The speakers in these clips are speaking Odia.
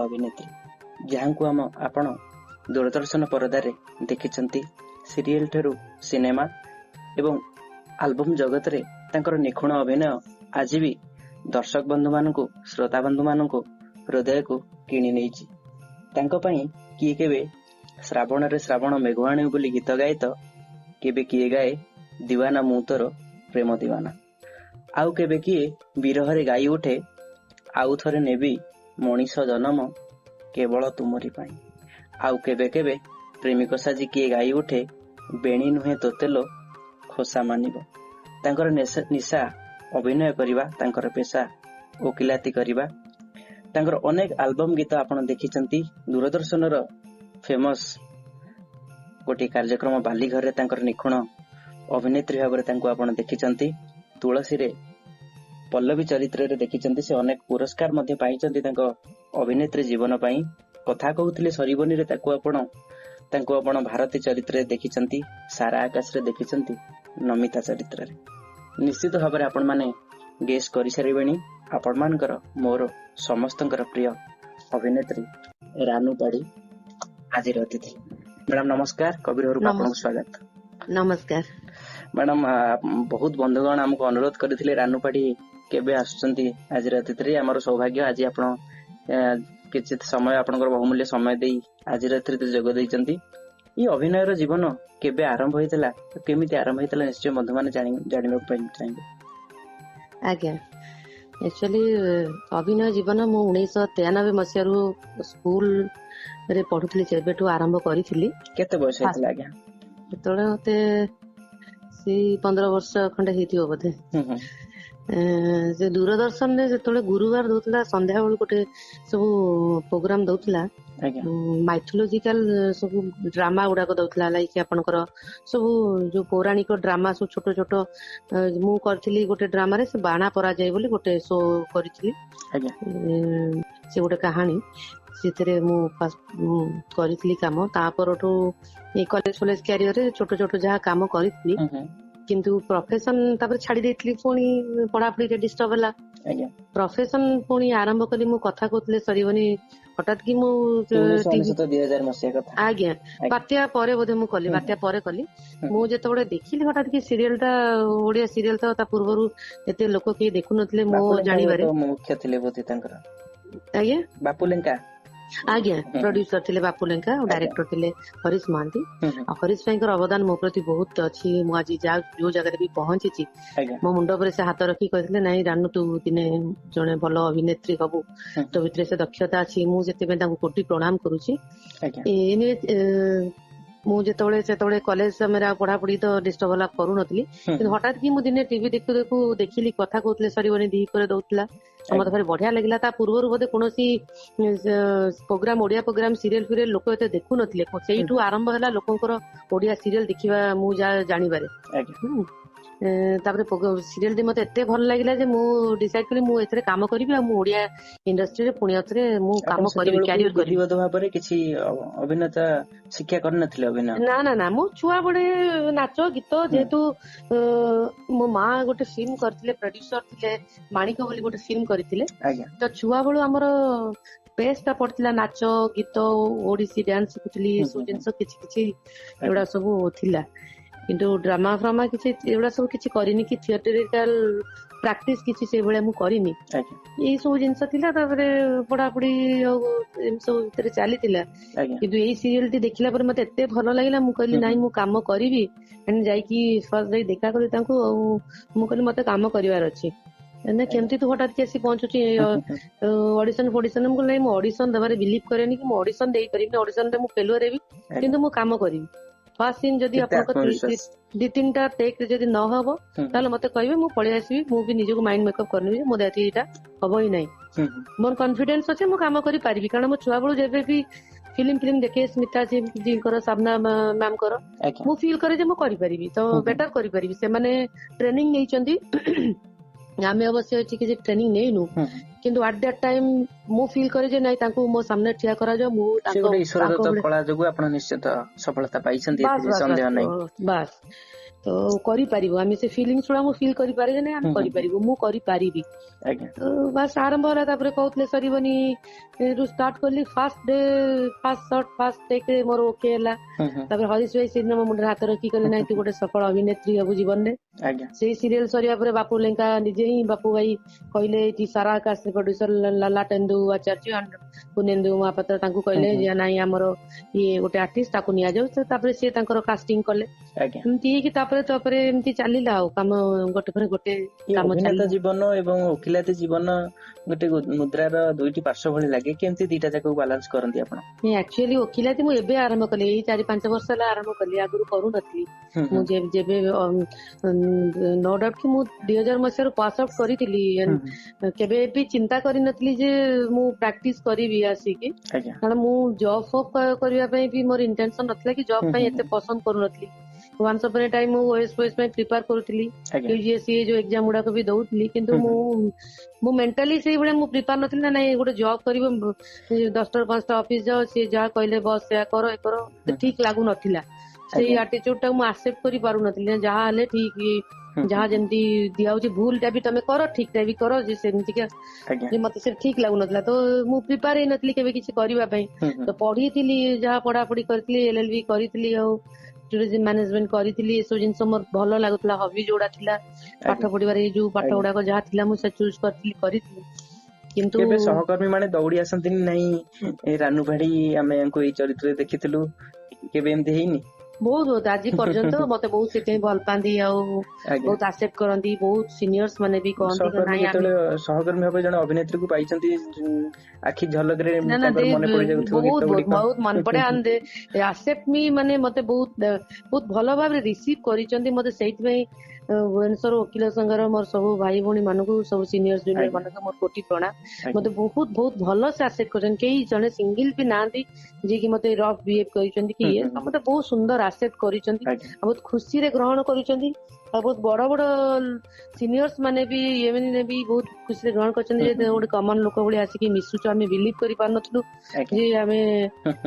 ଅଭିନେତ୍ରୀ, ଯାହାଙ୍କୁ ଆମ ଆପଣ ଦୂରଦର୍ଶନ ପରଦାରେ ଦେଖିଛନ୍ତି। ସିରିଏଲ ଠାରୁ ସିନେମା ଏବଂ ଆଲବମ ଜଗତରେ ତାଙ୍କର ନିଖୁଣ ଅଭିନୟ ଆଜି ବି ଦର୍ଶକ ବନ୍ଧୁମାନଙ୍କୁ, ଶ୍ରୋତା ବନ୍ଧୁମାନଙ୍କୁ ହୃଦୟକୁ କିଣି ନେଇଛି। ତାଙ୍କ ପାଇଁ କିଏ କେବେ ଶ୍ରାବଣରେ ଶ୍ରାବଣ ମେଘ ଆଣିବୁ ବୋଲି ଗୀତ ଗାଏ ତ କେବେ କିଏ ଗାଏ ଦିୱାନା ମୁଁ ତୋର ପ୍ରେମ ଦିୱାନା, ଆଉ କେବେ କିଏ ବିରହରେ ଗାଇ ଉଠେ ଆଉ ଥରେ ନେବି ମଣିଷ ଜନମ କେବଳ ତୁମରି ପାଇଁ, ଆଉ କେବେ କେବେ ପ୍ରେମିକ ସାଜି କିଏ ଗାଇ ଉଠେ ବେଣୀ ନୁହେଁ ତୋତେ ଲୋ ଖୋସା ମାନିବ। ତାଙ୍କର ନିଶା ଅଭିନୟ କରିବା, ତାଙ୍କର ପେସା ଓକିଲାତି କରିବା। ତାଙ୍କର ଅନେକ ଆଲବମ ଗୀତ ଆପଣ ଦେଖିଛନ୍ତି। ଦୂରଦର୍ଶନର ଫେମସ ଗୋଟିଏ କାର୍ଯ୍ୟକ୍ରମ ବାଲିଘରରେ ତାଙ୍କର ନିଖୁଣ ଅଭିନେତ୍ରୀ ଭାବରେ ତାଙ୍କୁ ଆପଣ ଦେଖିଛନ୍ତି। ତୁଳସୀରେ ପଲ୍ଲବୀ ଚରିତ୍ରରେ ଦେଖିଛନ୍ତି। ସେ ଅନେକ ପୁରସ୍କାର ମଧ୍ୟ ପାଇଛନ୍ତି ତାଙ୍କ ଅଭିନେତ୍ରୀ ଜୀବନ ପାଇଁ। କଥା କହୁଥିଲେ ସରିବନିରେ ତାଙ୍କୁ ଆପଣ ଭାରତୀ ଚରିତ୍ରରେ ଦେଖିଛନ୍ତି, ସାରା ଆକାଶରେ ଦେଖିଛନ୍ତି ନମିତା ଚରିତ୍ରରେ। ନିଶ୍ଚିତ ଭାବରେ ଆପଣମାନେ ଗେସ୍ କରିସାରିବେଣି, ଆପଣମାନଙ୍କର ମୋର ସମସ୍ତଙ୍କର ପ୍ରିୟ ଅଭିନେତ୍ରୀ ରାନୁ ପାଢୀ ଆଜିର ଅତିଥି। ମ୍ୟାଡାମ ନମସ୍କାର, କବିର ଘରକୁ ଆପଣଙ୍କୁ ସ୍ୱାଗତ। ନମସ୍କାର ମ୍ୟାଡାମ। ବହୁତ ବନ୍ଧୁଗଣ ଆମକୁ ଅନୁରୋଧ କରିଥିଲେ ରାନୁ ପାଢୀ କେବେ ଆସୁଛନ୍ତି ଆଜିର ଅତିଥିରେ। ଆମର ସୌଭାଗ୍ୟ ଆଜି ଆପଣ କିଛି ସମୟ, ଆପଣଙ୍କର ବହୁମୂଲ୍ୟ ସମୟ ଦେଇ ଆଜିର ଅତିଥିରେ ଯୋଗ ଦେଇଛନ୍ତି। ଏଇ ଅଭିନୟର ଜୀବନ କେବେ ଆରମ୍ଭ ହେଇଥିଲା, କେମିତି ଆରମ୍ଭ ହେଇଥିଲା, ନିଶ୍ଚୟ ବନ୍ଧୁମାନେ ଜାଣିବାକୁ ପାଇଁ ଚାହିଁବେ। ଆଜ୍ଞା, ଆକ୍ଚୁଆଲି ଅଭିନୟ ଜୀବନ ମୁଁ 1993 ମସିହାରୁ ସ୍କୁଲରେ ପଢୁଥିଲି ସେବେଠୁ ଆରମ୍ଭ କରିଥିଲି। କେତେ ବୟସ ହେଇଥିଲା ଆଜ୍ଞା? ସେତେବେଳେ ମତେ ସେଇ 15 ବର୍ଷ ଖଣ୍ଡେ ହେଇଥିବ ବୋଧେ। ସେ ଦୂରଦର୍ଶନରେ ଯେତେବେଳେ ଗୁରୁବାର ଦଉଥିଲା ସନ୍ଧ୍ୟାବେଳୁ ଗୋଟେ ସବୁ ପ୍ରୋଗ୍ରାମ ଦଉଥିଲା, ମାଇଥୋଲୋଜିକାଲ ସବୁ ଡ୍ରାମା ଗୁଡାକ ଦଉଥିଲା, ଲାଇକ୍ ଆପଣଙ୍କର ସବୁ ଯୋଉ ପୌରାଣିକ ଡ୍ରାମା ସବୁ ଛୋଟ ଛୋଟ। ମୁଁ କରିଥିଲି ଗୋଟେ ଡ୍ରାମାରେ, ସେ ବାଣା ପରାଯାଏ ବୋଲି ଗୋଟେ ଶୋ କରିଥିଲି, ସେ ଗୋଟେ କାହାଣୀ, ସେଥିରେ ମୁଁ ଫାଷ୍ଟ କରିଥିଲି କାମ। ତା ପରଠୁ ଏଇ କଲେଜ ଫଲେଜ କ୍ୟାରିୟରରେ ଛୋଟ ଛୋଟ ଯାହା କାମ କରିଥିଲି, କିନ୍ତୁ ପ୍ରଫେସନ ତାପରେ ଛାଡି ଦେଇଥିଲି, ପୁଣି ପଢାପଢିରେ ଡିଷ୍ଟର୍ବ ହେଲା। ପ୍ରଫେସନ ପୁଣି ଆରମ୍ଭ କଲି ମୁଁ କଥା କହୁଥିଲେ ସରିବନି। ହଠାତ୍ କି ମୁଁ ଆଜ୍ଞା ବାତ୍ୟା ପରେ ବୋଧେ ମୁଁ କଲି, ବାତ୍ୟା ପରେ କଲି। ମୁଁ ଯେତେବେଳେ ଦେଖିଲି ହଠାତ୍ କି ସିରିଏଲ ଟା, ଓଡିଆ ସିରିଏଲ ତ ତା ପୂର୍ବରୁ ଏତେ ଲୋକ କେହି ଦେଖୁନଥିଲେ ମୋ ଜାଣିବାରେ। ମୁଖ୍ୟ ଥିଲେ ବୋଧେ ତାଙ୍କର ଆଜ୍ଞା ବାପୁ ଲେଙ୍କା। ଆଜ୍ଞା, ପ୍ରଡ୍ୟୁସର ଥିଲେ ବାପୁ ଲେଙ୍କା ଆଉ ଡାଇରେକ୍ଟର ଥିଲେ ହରିଶ ମହାନ୍ତି। ଆଉ ହରିଶ ଭାଇଙ୍କର ଅବଦାନ ମୋ ପ୍ରତି ବହୁତ ଅଛି। ମୁଁ ଆଜି ଯାହା ଯୋଉ ଜାଗାରେ ବି ପହଞ୍ଚିଛି, ମୋ ମୁଣ୍ଡ ଉପରେ ସେ ହାତ ରଖି କହିଥିଲେ, ନାଇଁ ରାନୁ, ତୁ ଦିନେ ଜଣେ ଭଲ ଅଭିନେତ୍ରୀ ହବୁ, ତୋ ଭିତରେ ସେ ଦକ୍ଷତା ଅଛି। ମୁଁ ସେଥିପାଇଁ ତାଙ୍କୁ କୋଟି ପ୍ରଣାମ କରୁଛି। ମୁଁ ଯେତେବେଳେ ସେତେବେଳେ କଲେଜ ସମୟରେ ଆଉ ପଢାପଢି ତ ଡିଷ୍ଟର୍ବ ହେଲା କରୁନଥିଲି, କିନ୍ତୁ ହଠାତ୍ କି ମୁଁ ଦିନେ ଟିଭି ଦେଖୁ ଦେଖୁ ଦେଖିଲି କଥା କହୁଥିଲେ ସରିବନି ଦ୍ୱିପହରେ ଦଉଥିଲା, ମତେ ଭାରି ବଢିଆ ଲାଗିଲା। ତା ପୂର୍ବରୁ ବୋଧେ କୌଣସି ପ୍ରୋଗ୍ରାମ, ଓଡିଆ ପ୍ରୋଗ୍ରାମ, ସିରିଏଲ ଫିରିଏଲ ଲୋକ ଏତେ ଦେଖୁନଥିଲେ। ସେଇଠୁ ଆରମ୍ଭ ହେଲା ଲୋକଙ୍କର ଓଡିଆ ସିରିଏଲ ଦେଖିବା ମୁଁ ଯାହା ଜାଣିବାରେ। ତାପରେ ସିରିଏଲ ଟି ମତେ ଏତେ ଭଲ ଲାଗିଲା ଯେ ମୁଁ ଡିସାଇଡ କଲି ମୁଁ ଏଥିରେ କାମ କରିବି, ଆଉ ମୁଁ ଓଡିଆ ଇଣ୍ଡଷ୍ଟ୍ରିରେ ପୁଣି ଆଉଥରେ ମୁଁ କାମ କରିବି, କ୍ୟାରିୟର କରିବି। ଭାବରେ କିଛି ଅଭିନେତା ଶିକ୍ଷା କରିନଥିଲେ ଅଭିନୟ? ନା ନା ନା, ମୁଁ ଛୁଆ ବେଳେ ନାଚ ଗୀତ, ଯେହେତୁ ମୋ ମା ଗୋଟେ ଫିଲ୍ମ କରିଥିଲେ, ପ୍ରଡ୍ୟୁସର ଥିଲେ, ମାଣିକ ବୋଲି ଗୋଟେ ଫିଲ୍ମ କରିଥିଲେ, ତ ଛୁଆ ବେଳୁ ଆମର ବେସ୍ ଟା ପଡିଥିଲା ନାଚ ଗୀତ, ଓଡିଶୀ ଡ୍ୟାନ୍ସ ଶିଖୁଥିଲି, ଏସବୁ ଜିନିଷ କିଛି କିଛି ଏଗୁଡା ସବୁ ଥିଲା। କିନ୍ତୁ ଡ୍ରାମା ଫ୍ରାମା କିଛି ଏଗୁଡା ସବୁ କିଛି କରିନି, କି ଥିଏଟରିକାଲ ପ୍ରାକ୍ଟିସ କିଛି ସେଇଭଳିଆ ମୁଁ କରିନି। ଏଇ ସବୁ ଜିନିଷ ଥିଲା। ତାପରେ ପଢାପଢି ଆଉ ଏମିତି ସବୁ ଭିତରେ ଚାଲିଥିଲା। କିନ୍ତୁ ଏଇ ସିରିଏଲ ଟି ଦେଖିଲା ପରେ ମତେ ଏତେ ଭଲ ଲାଗିଲା, ମୁଁ କହିଲି ନାଇଁ ମୁଁ କାମ କରିବି। ଯାଇକି ଫାର୍ଷ୍ଟ ଯାଇ ଦେଖା କଲି ତାଙ୍କୁ, ଆଉ ମୁଁ କହିଲି ମତେ କାମ କରିବାର ଅଛି। କେମିତି ତୁ ହଠାତ୍ କି ଆସି ପହଞ୍ଚୁଛି ଅଡିସନ ଫଡିସନ? ମୁଁ କହିଲି ନାଇଁ, ମୁଁ ଅଡିସନ ଦେବାରେ ବିଲିଭ କରେନି କି ମୁଁ ଅଡିସନ ଦେଇପାରିବିନି, ଅଡିସନରେ ମୁଁ ଫେଲୁଅର ହେବି, କିନ୍ତୁ ମୁଁ କାମ କରିବି। ଫାର୍ଷ୍ଟ ସିନ୍ ଯଦି ଆପଣଙ୍କ 2-3ଟା ଟେକ୍ ଯଦି ନ ହବ ତାହେଲେ ମତେ କହିବେ, ମୁଁ ପଳେଇ ଆସିବି। ମୁଁ ବି ନିଜକୁ ମାଇଣ୍ଡ ମେକଅପ୍ କରିନେବି, ମୋ ଦେହ ଏଇଟା ହବ ହିଁ ନାହିଁ। ମୋର କନଫିଡେନ୍ସ ଅଛି ମୁଁ କାମ କରିପାରିବି, କାରଣ ମୁଁ ଛୁଆବେଳୁ ଯେବେ ବି ଫିଲ୍ମ ଫିଲ୍ମ ଦେଖେ, ସ୍ମିତା ଜୀଙ୍କର, ସାବନା ମ୍ୟାମଙ୍କର, ମୁଁ ଫିଲ୍ କରେ ଯେ ମୁଁ କରିପାରିବି, ତ ବେଟର କରିପାରିବି। ସେମାନେ ଟ୍ରେନିଂ ନେଇଛନ୍ତି, ଆମେ ଅବଶ୍ୟ ଏଠି କିଛି ଟ୍ରେନିଂ ନେଇନୁ, କିନ୍ତୁ ଆଟ୍ that time ମୁଁ ଫିଲ୍ କରେ ଯେ ନାଇଁ ତାଙ୍କୁ ମୋ ସାମ୍ନାରେ ଠିଆ କରାଯାଉ। ମୁଁ କଳା ଯୋଗୁ ଆପଣ ନିଶ୍ଚିତ ସଫଳତା ପାଇଛନ୍ତି, ସନ୍ଦେହ ନାହିଁ। ବାସ୍, ତ କରିପାରିବୁ ଆମେ, ସେ ଫିଲିଙ୍ଗସ୍ ଗୁଡା ମୁଁ ଫିଲ୍ କରିପାରେ ଯେ ନାଇଁ ଆମେ କରିପାରିବୁ, ମୁଁ କରିପାରିବି। ତ ବାସ୍ ଆରମ୍ଭ ହେଲା। ତାପରେ କହୁଥିଲେ ସରିବନି ରୁ ଷ୍ଟାର୍ଟ କଲି। First day, first shot, first take ମୋର ଓକେ ହେଲା। ତାପରେ ହରିଶ ଭାଇ ସେଦିନ ମୋ ମୁଣ୍ଡରେ ହାତ ରଖି କହିଲେ ନାଇଁ ତୁ ଗୋଟେ ସଫଳ ଅଭିନେତ୍ରୀ ହବୁ ଜୀବନରେ। ସେଇ ସିରିଏଲ ସରିବା ପରେ ବାପୁ ଲେଙ୍କା ନିଜେ ହିଁ, ବାପୁ ଭାଇ କହିଲେ ଏଇଠି ସାରା ଆକାଶ ପ୍ରଡ୍ୟୁସର ଲଲାଟେନ୍ଦୁ ଆଚାର୍ଯ୍ୟ ଆଣ୍ଡ ପୂର୍ଣ୍ଣେନ୍ଦୁ ମହାପାତ୍ର ତାଙ୍କୁ କହିଲେ ଯେ ନାଇଁ ଆମର ଇଏ ଗୋଟେ ଆର୍ଟିଷ୍ଟ, ତାକୁ ନିଆଯାଉ। ତାପରେ ସିଏ ତାଙ୍କର କାଷ୍ଟିଂ କଲେ। ଏମିତି ହେଇକି ତାପରେ ତାପରେ ଏମିତି ଚାଲିଲା ଆଉ କାମ ଗୋଟେ ପରେ ଗୋଟେ କାମ ଚାଲିଲା। ଜୀବନ ଏବଂ ଓକିଲାତି ଜୀବନ ଗୋଟେ ମୁଦ୍ରାର ଦୁଇଟି ପାର୍ଶ୍ୱ ଭଳି ଲାଗେ, କେମିତି ଦିଟା ଯାକକୁ ବାଲାନ୍ସ କରନ୍ତି ଆପଣ? ଆକ୍ଚୁଆଲି ଓକିଲାତି ମୁଁ ଏବେ ଆରମ୍ଭ କଲି, ଏଇ 4-5 ବର୍ଷ ହେଲା ଆରମ୍ଭ କଲି, ଆଗରୁ କରୁନଥିଲି ମୁଁ। ଯେବେ ନୋ ଡାଉଟ କି ମୁଁ 2000 ମସିହାରୁ ପାସ୍ ଆଉଟ୍ କରିଥିଲି, କେବେ ବି ଚିନ୍ତା କରିନଥିଲି ଯେ ମୁଁ ପ୍ରାକ୍ଟିସ କରିବି ଆସିକି। କାରଣ ମୁଁ ଜବ୍ ଫବ୍ କରିବା ପାଇଁ ବି ମୋର ଇଣ୍ଟେନସନ ନଥିଲା କି ଜବ୍ ପାଇଁ ଏତେ ପସନ୍ଦ କରୁନଥିଲି। ୱାନ୍ସ ଅପନ୍ ଏ ଟାଇମ୍ ମୁଁ ଓଏସ୍ ଫୋଏସ୍ ପାଇଁ ପ୍ରିପେୟାର କରୁଥିଲି, ୟୁଜିଏସସି ଯୋଉ ଏକ୍ଜାମ ଗୁଡାକ ବି ଦଉଥିଲି, କିନ୍ତୁ ମୁଁ ମେଣ୍ଟାଲି ସେଇଭଳିଆ ମୁଁ ପ୍ରିପେୟାର ନଥିଲି ନା ନାଇଁ ଗୋଟେ ଜବ୍ କରିବ, 10ଟାରୁ 5ଟା ଅଫିସ ଯାଅ, ସିଏ ଯାହା କହିଲେ ବସ୍ ସେୟା କର ଏ କର, ଠିକ ଲାଗୁନଥିଲା। ସେଇ ଆଟିଚ୍ୟୁଡ ଟାକୁ ମୁଁ ଆକ୍ସେପ୍ଟ କରିପାରୁନଥିଲି, ଯାହା ହେଲେ ଠିକ, ଯାହା ଯେମିତି ଦିଆହଉଛି ଭୁଲ ଟା ବି ତମେ କର, ଠିକ ଟା ବି କର, ଯେ ସେମିତିକା ଯେ ମତେ ସେ ଠିକ ଲାଗୁନଥିଲା। ତ ମୁଁ ପ୍ରିପେୟାର ହେଇନଥିଲି କେବେ କିଛି କରିବା ପାଇଁ। ତ ପଢିଥିଲି, ଯାହା ପଢାପଢି କରିଥିଲି, ଏଲଏଲବି କରିଥିଲି ଆଉ ଟୁରିଜିମ ମ୍ୟାନେଜମେଣ୍ଟ କରିଥିଲି। ଏସବୁ ଜିନିଷ ମୋର ଭଲ ଲାଗୁଥିଲା, ହବି ଯୋଉଟା ଥିଲା ପାଠ ପଢିବାରେ, ଏଇ ଯୋଉ ପାଠ ଗୁଡାକ ଯାହା ଥିଲା ମୁଁ ସେ ଚୁଜ କରିଥିଲି, କରିଥିଲି। କିନ୍ତୁ କେବେ ସହକର୍ମୀ ମାନେ ଦୌଡି ଆସନ୍ତିନି ନାଇଁ ରାନୁ ଭାଡି ଆମେ ୟାଙ୍କୁ ଏଇ ଚରିତ୍ରରେ ଦେଖିଥିଲୁ, କେବେ ଏମିତି ହେଇନି? ବହୁତ ବହୁତ ଆଜି ପର୍ଯ୍ୟନ୍ତ ମତେ ବହୁତ ସେଥିପାଇଁ ଭଲ ପାଆନ୍ତି ଆଉ ବହୁତ ଆକ୍ସେପ୍ଟ କରନ୍ତି। ବହୁତ ସିନିୟର୍ସ ମାନେ ବି କହନ୍ତି। ଯେତେବେଳେ ସହକର୍ମୀ ଭାବେ ଜଣେ ଅଭିନେତ୍ରୀକୁ ପାଇଛନ୍ତି, ଆଖି ଝଲକରେ ମନେ ପଡିଯାଉଥିବ? ବହୁତ ବହୁତ ମନେ ପଡେ। ଆକ୍ସେପ୍ଟ ମି ମାନେ ମତେ ବହୁତ ବହୁତ ଭଲ ଭାବରେ ରିସିଭ କରିଛନ୍ତି ମତେ। ସେଇଥିପାଇଁ ଭୁବନେଶ୍ୱର ଓକିଲ ସଂଘର ମୋର ସବୁ ଭାଇ ଭଉଣୀ ମାନଙ୍କୁ, ସବୁ ସିନିୟର ଜୁନିୟର ମାନଙ୍କୁ ମୋର କୋଟି ପ୍ରଣାମ। ମତେ ବହୁତ ବହୁତ ଭଲ ସେ ଆକ୍ସେପ୍ଟ କରିଛନ୍ତି। କେହି ଜଣେ ସିଙ୍ଗଲ ବି ନାହାନ୍ତି ଯିଏକି ମତେ ରଫ୍ ବିହେଭ କରିଛନ୍ତି କି ଇଏ, ମତେ ବହୁତ ସୁନ୍ଦର ଆକ୍ସେପ୍ଟ କରିଛନ୍ତି, ବହୁତ ଖୁସିରେ ଗ୍ରହଣ କରିଛନ୍ତି। ଆଉ ବହୁତ ବଡ ବଡ ସିନିୟର୍ସ ମାନେ ବି ଏମାନେ ବି ବହୁତ ଖୁସିରେ ଗ୍ରହଣ କରିଛନ୍ତି ଯେ ଗୋଟେ କମନ ଲୋକ ଭଳି ଆସିକି ମିଶୁଛୁ। ଆମେ ବିଲିଭ କରିପାରୁନଥିଲୁ ଯେ ଆମେ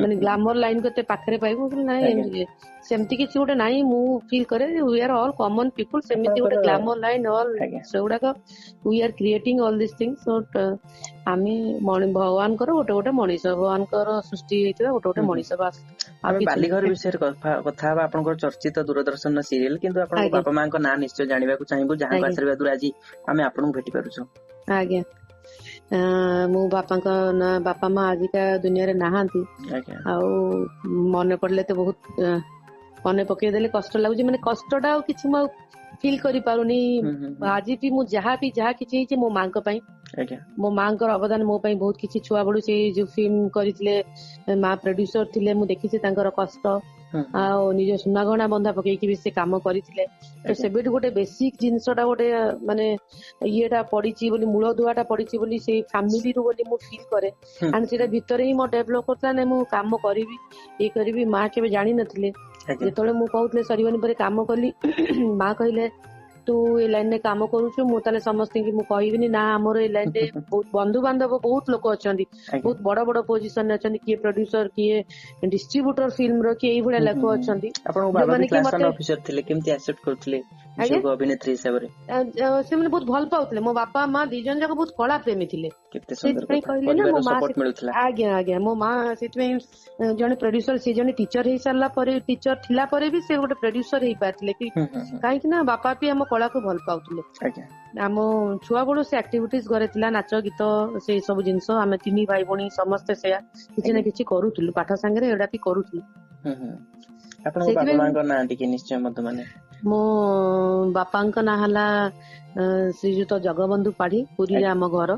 ମାନେ ଗ୍ଲାମର ଲାଇନ କେତେ ପାଖରେ ପାଇବୁ। ନାଇଁ ସେମିତି କିଛି ଗୋଟେ ନାହିଁ, ମୁଁ ଫିଲ୍ କରେ we are all common people. ସେମିତି ଗୋଟେ ଗ୍ଲାମର ଲାଇନ ଅଲ୍ ସେଗୁଡାକ we are creating all this things. ଆମେ ଭଗବାନଙ୍କର ଗୋଟେ ଗୋଟେ ମଣିଷ, ଭଗବାନଙ୍କର ସୃଷ୍ଟି ହେଇଥିବା ଗୋଟେ ଗୋଟେ ମଣିଷ ବାସ୍। ଆମେ ବାଲିଘର ବିଷୟରେ କଥା ହବା, ଆପଣଙ୍କର ଚର୍ଚ୍ଚିତ ଦୂରଦର୍ଶନ ସିରିଏଲ, କିନ୍ତୁ ଆପଣଙ୍କ ବାପା ମାଙ୍କ ନାଁ ନିଶ୍ଚୟ ଜାଣିବାକୁ ଚାହିଁବୁ, ଯାହାଙ୍କ ଆଶୀର୍ବାଦରୁ ଆଜି ଆମେ ଆପଣଙ୍କୁ ଭେଟି ପାରୁଛୁ। ଆଜ୍ଞା, ମୋ ବାପାଙ୍କ ନାଁ, ବାପା ମା ଆଜିକା ଦୁନିଆରେ ନାହାନ୍ତି। ଆଉ ମନେ ପଡିଲେ ତ ବହୁତ ମନେ ପକେଇଦେଲେ କଷ୍ଟ ଲାଗୁଛି, ମାନେ କଷ୍ଟଟା ଆଉ କିଛି ମୁଁ ଆଉ ଫିଲ୍ କରିପାରୁନି। ଆଜି ବି ମୁଁ ଯାହା ବି ଯାହା କିଛି ହେଇଛି ମୋ ମାଙ୍କ ପାଇଁ, ମୋ ମାଙ୍କର ଅବଦାନ ମୋ ପାଇଁ ବହୁତ କିଛି। ଛୁଆ ବେଳୁ ସେଇ ଯୋଉ ଫିଲ୍ମ କରିଥିଲେ, ମା ପ୍ରଡ୍ୟୁସର ଥିଲେ, ମୁଁ ଦେଖିଛି ତାଙ୍କର କଷ୍ଟ, ଆଉ ନିଜ ସୁନାଗହଣା ବନ୍ଧା ପକେଇକି ବି ସେ କାମ କରିଥିଲେ। ତ ସେବେଠୁ ଗୋଟେ ବେସିକ ଜିନିଷଟା ଗୋଟେ ମାନେ ଇଏଟା ପଡିଛି ବୋଲି, ମୂଳ ଦୁଆଟା ପଡିଛି ବୋଲି ସେଇ ଫ୍ୟାମିଲିରୁ ବୋଲି ମୁଁ ଫିଲ୍ କରେ। ଆଣ୍ଡ ସେଇଟା ଭିତରେ ହିଁ ମୋ ଡେଭଲପ କରୁଥିଲା, ନାଇଁ ମୁଁ କାମ କରିବି ଇଏ କରିବି। ମା କେବେ ଜାଣିନଥିଲେ। ଯେତେବେଳେ ମୁଁ କହୁଥିଲେ ସରିବନି ପରେ କାମ କଲି, ମା କହିଲେ ତୁ ଏ ଲାଇନରେ କାମ କରୁଛୁ, ମୁଁ ତାହେଲେ ସମସ୍ତଙ୍କୁ ମୁଁ କହିବିନି ନା। ଆମର ଏ ଲାଇନରେ ବହୁତ ବନ୍ଧୁବାନ୍ଧବ ବହୁତ ଲୋକ ଅଛନ୍ତି, ବହୁତ ବଡ ବଡ ପୋଜିସନରେ ଅଛନ୍ତି, କିଏ ପ୍ରଡ୍ୟୁସର, କିଏ ଡିଷ୍ଟ୍ରିବ୍ୟୁଟର ଫିଲ୍ମର, କିଏ ଏଇଭଳିଆ ଲୋକ ଅଛନ୍ତି। ସେମାନେ ବହୁତ ଭଲ ପାଉଥିଲେ। ମୋ ବାପା ମା ଦି ଜଣ ଯାକ ବହୁତ କଳା ପ୍ରେମୀ ଥିଲେ, ସେଥିପାଇଁ କହିଲେ ନା ମୋ ମା। ଆଜ୍ଞା ଆଜ୍ଞା, ମୋ ମା ସେଥିପାଇଁ ଜଣେ ପ୍ରଡ୍ୟୁସର, ସେ ଜଣେ ଟିଚର ହେଇ ସାରିଲା ପରେ, ଟିଚର ଥିଲା ପରେ ବି ସେ ଗୋଟେ ପ୍ରଡ୍ୟୁସର ହେଇପାରିଥିଲେ କି, କାହିଁକି ନା ବାପା ବି ଆମ କଳାକୁ ଭଲ ପାଉଥିଲେ। ଆମ ଛୁଆ ବେଳୁ ସେ ଆକ୍ଟିଭିଟିଜ ଘରେ ଥିଲା, ନାଚ ଗୀତ ସେଇ ସବୁ ଜିନିଷ। ଆମେ ତିନି ଭାଇ ଭଉଣୀ ସମସ୍ତେ ସେୟା କିଛି ନା କିଛି କରୁଥିଲୁ, ପାଠ ସାଙ୍ଗରେ ଏଇଟା ବି କରୁଥିଲୁ। ମୋ ବାପାଙ୍କ ନାଁ ହେଲା ଶ୍ରୀଯୁକ୍ତ ଜଗବନ୍ଧୁ ପାଢୀ, ପୁରୀରେ ଆମ ଘର।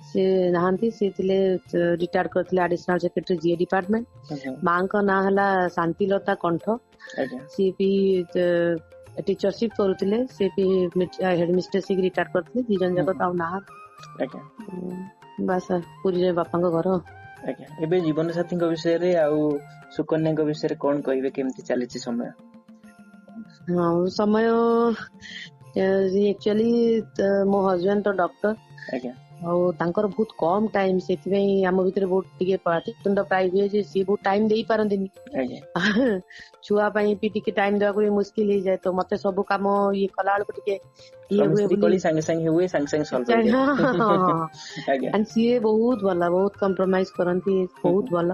ସେ ନାହାନ୍ତି, ସେ ଥିଲେ ରିଟାୟାର୍ଡ କରିଥିଲେ ଆଡିସନାଲ ସେକ୍ରେଟାରୀ ଜିଏ ଡିପାର୍ଟମେଣ୍ଟ। ମାଙ୍କ ନାଁ ହେଲା ଶାନ୍ତିଲତା କଣ୍ଠ, ସିଏ ବି ଟିଚରସିପ କରୁଥିଲେ, ସେ ବି ହେଡ ମିଷ୍ଟ୍ରେସ ହେଇକି ରିଟାୟାର୍ଡ କରିଥିଲେ। ଦି ଜଣ ଯାକ ତ ଆଉ ନାହାନ୍ତି। ବାସ ପୁରୀରେ ବାପାଙ୍କ ଘର। ଆଜ୍ଞା, ଏବେ ଜୀବନ ସାଥୀଙ୍କ ବିଷୟରେ ଆଉ ସୁକନ୍ୟାଙ୍କ ବିଷୟରେ କଣ କହିବେ, କେମିତି ଚାଲିଛି ସମୟ? ହଁ, ସମୟ ଆକ୍ଚୁଆଲି ମୋ ହଜବେଣ୍ଡ ତ ଡକ୍ଟର, ଆଉ ତାଙ୍କର ବହୁତ କମ ଟାଇମ, ସେଥିପାଇଁ ଆମ ଭିତରେ ବହୁତ ଟିକେ ପାଟିତୁଣ୍ଡ ପ୍ରାୟ ହୁଏ ଯେ ସିଏ ବହୁତ ଟାଇମ ଦେଇପାରନ୍ତିନି। ଛୁଆ ପାଇଁ ବି ଟିକେ ଟାଇମ ଦେବାକୁ ବି ମୁସ୍କିଲ ହେଇଯାଏ। ତ ମତେ ସବୁ କାମ ଇଏ କଲା ବେଳକୁ ଟିକେ ଇଏ ହୁଏ ବୋଲି ସାଙ୍ଗେ ସାଙ୍ଗେ ହୁଏ, ସାଙ୍ଗେ ସାଙ୍ଗେ ସଲ୍ଭ ହେଇଯାଏ। ସିଏ ବହୁତ ଭଲ, ବହୁତ କମ୍ପ୍ରମାଇଜ କରନ୍ତି, ବହୁତ ଭଲ।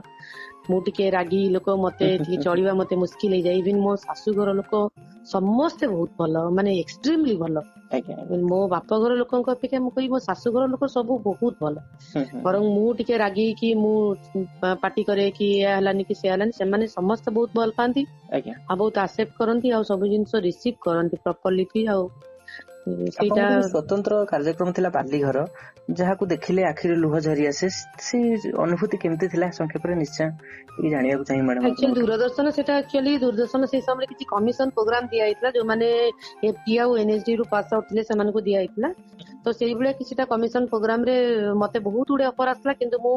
ମୁଁ ଟିକେ ରାଗି ଲୋକ, ମତେ ଟିକେ ଚଳିବା ମତେ ମୁସ୍କିଲ ହେଇଯାଏ। ଇଭିନ୍ ମୋ ଶାଶୁଘର ଲୋକ ସମସ୍ତେ ବହୁତ ଭଲ, ମାନେ ଏକ୍ସଟ୍ରିମଲି ଭଲ। ମୋ ବାପ ଘର ଲୋକଙ୍କ ଅପେକ୍ଷା ମୁଁ କହିବି ମୋ ଶାଶୁଘର ଲୋକ ସବୁ ବହୁତ ଭଲ। ବରଂ ମୁଁ ଟିକେ ରାଗିକି ମୁଁ ପାଟି କରେ କି ଏହା ହେଲାନି କି ସେୟା ହେଲାନି, ସେମାନେ ସମସ୍ତେ ବହୁତ ଭଲ ପାଆନ୍ତି ଆଉ ବହୁତ ଆକ୍ସେପ୍ଟ କରନ୍ତି ଆଉ ସବୁ ଜିନିଷ ରିସିଭ କରନ୍ତି ପ୍ରପରଲି ବି। ଆଉ ସେଇଟା ସ୍ୱତନ୍ତ୍ର କାର୍ଯ୍ୟକ୍ରମ ଥିଲା ବାଲିଘର, ଯାହାକୁ ଦେଖିଲେ ଆଖିରୁ ଲୁହ ଝରି ଆସେ। ସେ ଅନୁଭୂତି କେମିତି ଥିଲା ସଂକ୍ଷେପରେ ନିଶ୍ଚୟ ଟିକେ ଜାଣିବାକୁ ଚାହିଁବି ମ୍ୟାଡାମ। ଆକ୍ଚୁଆଲି ଦୂରଦର୍ଶନ ସେଟା ଆକ୍ଚୁଆଲି ଦୂରଦର୍ଶନ ସେଇ ସମୟରେ କିଛି କମିଶନ ପ୍ରୋଗ୍ରାମ ଦିଆଯାଇଥିଲା, ଯୋଉମାନେ ଏଫଟି ଆଉ ଏନଏସଡି ରୁ ପାସ୍ ଆଉଟ୍ ଥିଲେ ସେମାନଙ୍କୁ ଦିଆଯାଇଥିଲା। ତ ସେଇଭଳିଆ କିଛିଟା କମିଶନ ପ୍ରୋଗ୍ରାମ ରେ ମତେ ବହୁତ ଗୁଡେ ଅଫର ଆସିଲା, କିନ୍ତୁ ମୁଁ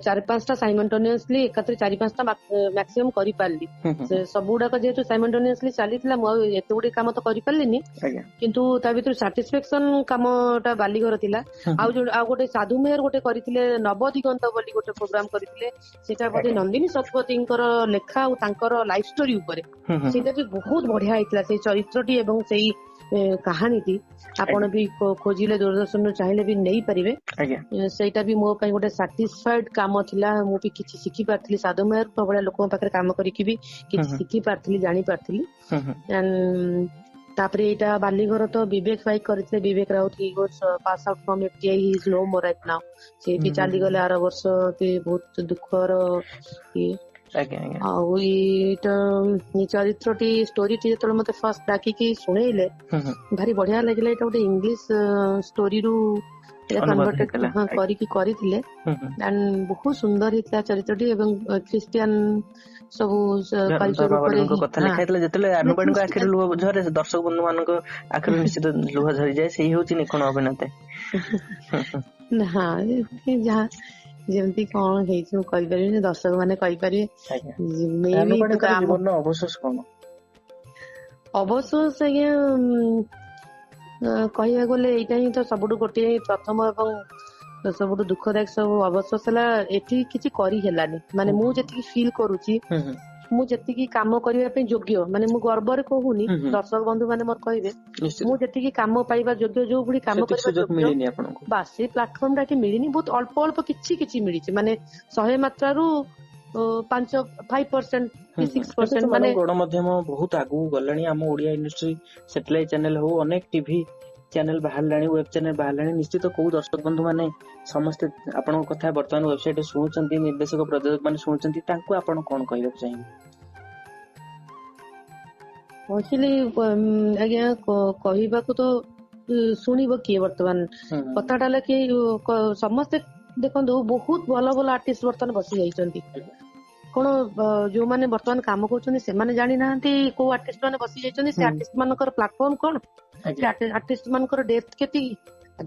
4-5ଟା ସାଇମଲ୍ଟେନିୟସଲି ଏକାଥରେ 4-5ଟା ମ୍ୟାକ୍ସିମମ୍ କରିପାରିଲି। ସବୁ ଗୁଡାକ ଯେହେତୁ ସାଇମଲ୍ଟେନିୟସଲି ଚାଲିଥିଲା, ମୁଁ ଆଉ ଏତେ ଗୁଡିଏ କାମ ତ କରିପାରିଲିନି, କିନ୍ତୁ ତା ଭିତରୁ ସାଟିସ୍ଫାକ୍ସନ କାମଟା ବାଲିଘର ଥିଲା। ଆଉ ଯୋଉ ଆଉ ଗୋଟେ ସାଧୁ ମେହର ଗୋଟେ କରିଥିଲେ ନବଦିଗନ୍ତ ବୋଲି ଗୋଟେ ପ୍ରୋଗ୍ରାମ କରିଥିଲେ, ସେଇଟା ବୋଧେ ନନ୍ଦିନୀ ଶତପଥୀଙ୍କର ଲେଖା ଆଉ ତାଙ୍କର ଲାଇଫ ଷ୍ଟୋରି ଉପରେ, ସେଇଟା ବି ବହୁତ ବଢିଆ ହେଇଥିଲା। ସେଇ ଚରିତ୍ରଟି ଏବଂ ସେଇ କାହାଣୀଟି ଆପଣ ବି ଖୋଜିଲେ ଦୂରଦର୍ଶନରୁ ଚାହିଁଲେ ବି ନେଇପାରିବେ। ସେଇଟା ବି ମୋ ପାଇଁ ଗୋଟେ ସାଟିସ୍ଫାଇଡ କାମ ଥିଲା। ମୁଁ ବି କିଛି ଶିଖି ପାରିଥିଲି ସାଧୁ ମେହରଙ୍କ ଭଳିଆ ଲୋକଙ୍କ ପାଖରେ କାମ କରିକି ବି କିଛି ଶିଖି ପାରିଥିଲି, ଜାଣି ପାରିଥିଲି। ତାପରେ ଏଇଟା ବାଲିଘର ତ ବିବେକ ଭାଇ କରିଥିଲେ, Vivek Rout, he was pass out from FTI, he is no more right now. ସେ ବି ଚାଲିଗଲେ ଆର ବର୍ଷ, ବହୁତ ଦୁଃଖର ଇଏ। ଆଉ ଏଇଟା ଚରିତ୍ରଟି ଷ୍ଟୋରିଟି ଯେତେବେଳେ ମତେ ଫାର୍ଷ୍ଟ ଡାକିକି ଶୁଣେଇଲେ ଭାରି ବଢିଆ ଲାଗିଲା। ଏଇଟା ଗୋଟେ ଇଂଲିଶ ଷ୍ଟୋରିରୁ କନଭର୍ଟେଡ କରିକି କରିଥିଲେ, ବହୁତ ସୁନ୍ଦର ହେଇଥିଲା ଚରିତ୍ରଟି। ଏବଂ ଖ୍ରୀଷ୍ଟିଆନ ସବୁ କଲଚର ଉପରେ କଥା ଲେଖା ହେଇଥିଲା। ଯେତେବେଳେ ଆନୁବାଣୀଙ୍କ ଆଖିରୁ ଲୁହ ଝରେ, ଦର୍ଶକ ବନ୍ଧୁ ମାନଙ୍କ ଆଖିରୁ ନିଶ୍ଚିତ ଲୁହ ଝରିଯାଏ। ସେଇ ହଉଛି ନିଖୁଣ ଅଭିନେତା। ହଁ, ଯାହା ଯେମିତି କଣ ହେଇଛି ମୁଁ କହିପାରିବିନି, ଦର୍ଶକ ମାନେ କହିପାରିବେ। ଜୀବନର ଅବଶୋଷ କଣ? ଅବଶୋଷ ଆଜ୍ଞା କହିବାକୁ ଗଲେ ଏଇଟା ହିଁ ତ ସବୁଠୁ ଗୋଟିଏ ପ୍ରଥମ ଏବଂ ସବୁଠୁ ଦୁଃଖଦାୟକ ସବୁ ଅବଶୋଷ ହେଲା, ଏଠି କିଛି କରି ହେଲାନି। ମାନେ ମୁଁ ଯେତିକି ଫିଲ୍ କରୁଛି, ମୁଁ ଯେତିକି କାମ କରିବା ପାଇଁ ଯୋଗ୍ୟ, ମାନେ ମୁଁ ଗର୍ବରେ କହୁନି, ଦର୍ଶକ ବନ୍ଧୁ ମାନେ ମୋର କହିବେ, ମୁଁ ଯେତିକି କାମ ପାଇବା ଯୋଗ୍ୟ, ଯୋଉ ଭଳି କାମ କରିବା ଯୋଗ୍ୟ, ବାସ୍ ସେଇ ପ୍ଲାଟଫର୍ମ ଟା ଏଠି ମିଳିନି। ବହୁତ ଅଳ୍ପ ଅଳ୍ପ କିଛି କିଛି ମିଳିଛି, ମାନେ 100 ମାତ୍ରାରୁ 5% କି 6%। ମାନେ ଗଣମାଧ୍ୟମ ବହୁତ ଆଗକୁ ଗଲାଣି। ଆମ ଓଡିଆ ଇଣ୍ଡଷ୍ଟ୍ରି ସାଟେଲାଇଟ ଚ୍ୟାନେଲ ହଉ, ଅନେକ ଟିଭି ଚ୍ୟାନେଲ ବାହାରିଲାଣି, ୱେବ ଚ୍ୟାନେଲ ବାହାରିଲାଣି। ନିଶ୍ଚିତ କୋଉ ଦର୍ଶକ ବନ୍ଧୁ ମାନେ ସମସ୍ତେ ଆପଣଙ୍କ କଥା ବର୍ତ୍ତମାନ ୱେବସାଇଟ ଶୁଣୁଛନ୍ତି, ନିର୍ଦ୍ଦେଶକ ପ୍ରଯୋଜକ ମାନେ ଶୁଣୁଛନ୍ତି, ତାଙ୍କୁ ଆପଣ କଣ କହିବାକୁ ଚାହିଁବେ? ଆକ୍ଚୁଆଲି ଆଜ୍ଞା କହିବାକୁ ତ ଶୁଣିବ କିଏ ବର୍ତ୍ତମାନ। କଥାଟା ହେଲା କି ସମସ୍ତେ ଦେଖନ୍ତୁ ବହୁତ ଭଲ ଭଲ ଆର୍ଟିଷ୍ଟ ବର୍ତ୍ତମାନ ବସି ଯାଇଛନ୍ତି। କଣ ଯୋଉମାନେ ବର୍ତ୍ତମାନ କାମ କରୁଛନ୍ତି ସେମାନେ ଜାଣିନାହାନ୍ତି କୋଉ ଆର୍ଟିଷ୍ଟ ମାନେ ବସି ଯାଇଛନ୍ତି, ସେ ଆର୍ଟିଷ୍ଟ ମାନଙ୍କର ପ୍ଲାଟଫର୍ମ କଣ, ଆର୍ଟିଷ୍ଟ ମାନଙ୍କର ଡେପ୍ଥ କେତିକି।